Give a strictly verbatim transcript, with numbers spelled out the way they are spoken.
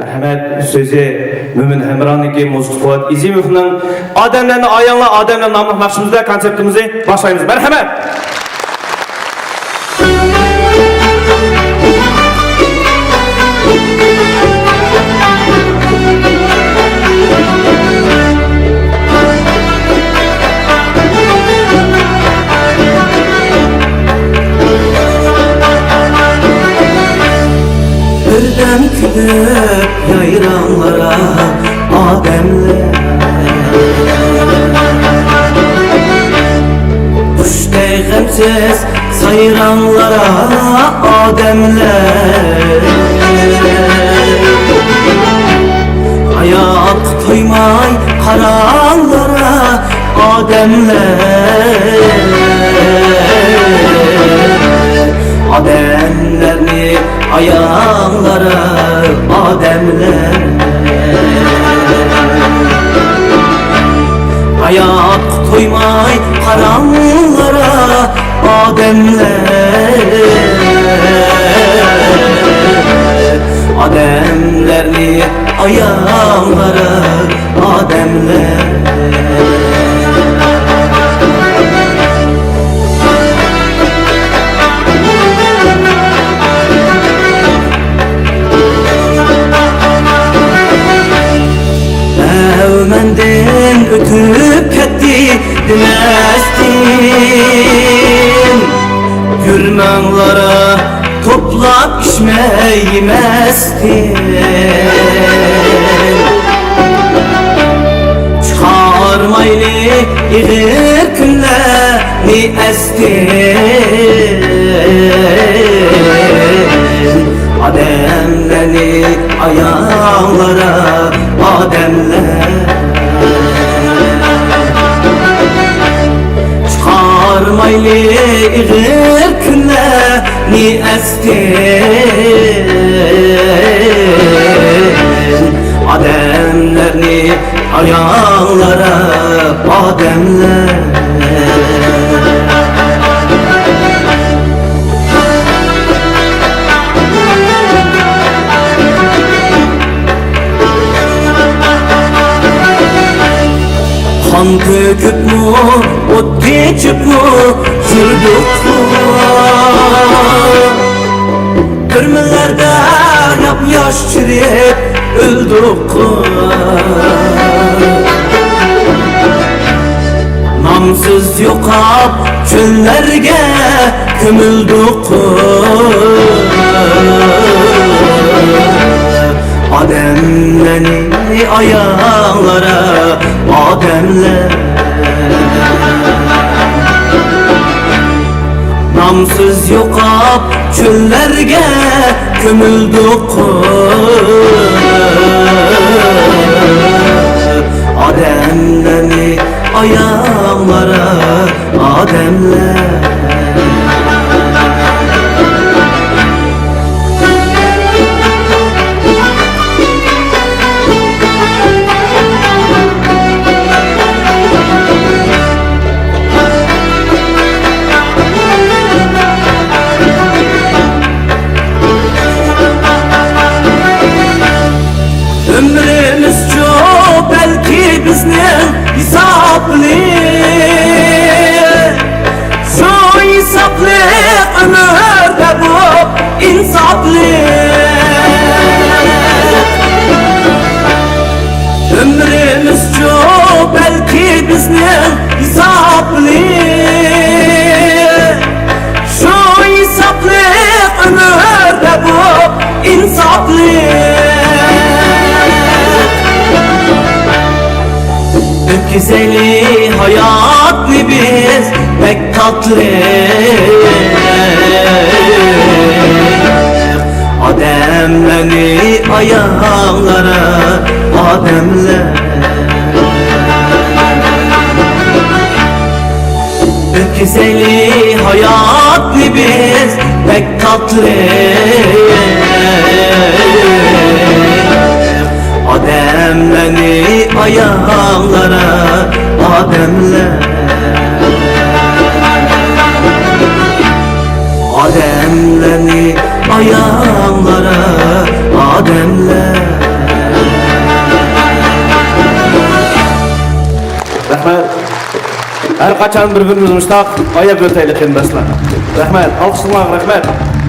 مەرھەمەت، سۆزى مۆمىن ھەمرانىڭكى، مۇزىكىسى پوۋات ئىزىموۋنىڭ. ئادەملەرنى ئاياڭلار، ئادەملەر ناملىق ناخشىمىزدا كونسېرتىمىزنى باشلايمىز. مەرھەمەت! بىردەم كۈلۈپ يايراڭلار ئادەملەر، قۇشتەك غەمسىز سايراڭلار ئادەملەر، ھاياتقا تويماي قاراڭلار ئادەملەر، ئادەملەرنى ئاياڭلار ئادەملەر، ھاياتقا تويماي قاراڭلار ئادەملەر، ئادەملەرنى ئاياڭلار ئادەملەر، دەۋ مەندىن ئۆتۈپ كەتتى دېمەستىن، يۈرمەڭلار توپلاپ ئىچمەي يېمەستىن، چىقارمايلى ئېغىر كۈنلەرنى ئەستىن، ئادەملەرنى ئاياڭلار ئادەملەر، چىقارمايلى ئېغىر كۈنلەرنى ئەستىن، ئادەملەرنى ئاياڭلار ئادەملەر. قان تۆكۈپمۇ، ئوت قېچىپمۇ يۈردۇققۇ، تۈرمىلەردە ياپياش چىرىپ ئۆلدۇققۇ، نامسىز يوقاپ چۆللەرگە كۆمۈلدۇققۇ، ئادەملەرنى ئاياڭلار ئادەملەر، نامسىز يوقاپ چۆللەرگە كۆمۈلدۇققۇ، ئادەملەرنى ئاياڭلار ئادەملەر. ئۆمرىمىزچۇ بەلكى بىزنىڭ ھېسابلىق، شۇ ھېسابلىق ئۆمۈردە بۇ ئىنسابلىق. ئۆمرىمىزچۇ بەلكى بىزنىڭ ھېسابلىق، شۇ ھېسابلىق ئۆمۈردە بۇ ئىنسابلىق. ئۆتكۈزەيلى ھاياتنى بىز بەك تاتلىق، ئادەملەرنى ئاياڭلار ئادەملەر. ئۆتكۈزەيلى ھاياتنى بىز بەك تاتلىق، ئادەملەرنى ئاياڭلار ئادەملەر، ئادەملەرنى ئاياڭلار ئادەملەر. رەھمەت. ھەر قاچان بىر-بىرىمىزنى مۇشۇنداق ئاياپ ئۆتەيلى، قېرىنداشلار. رەھمەت. ئالقىشلىرىڭلارغا رەھمەت.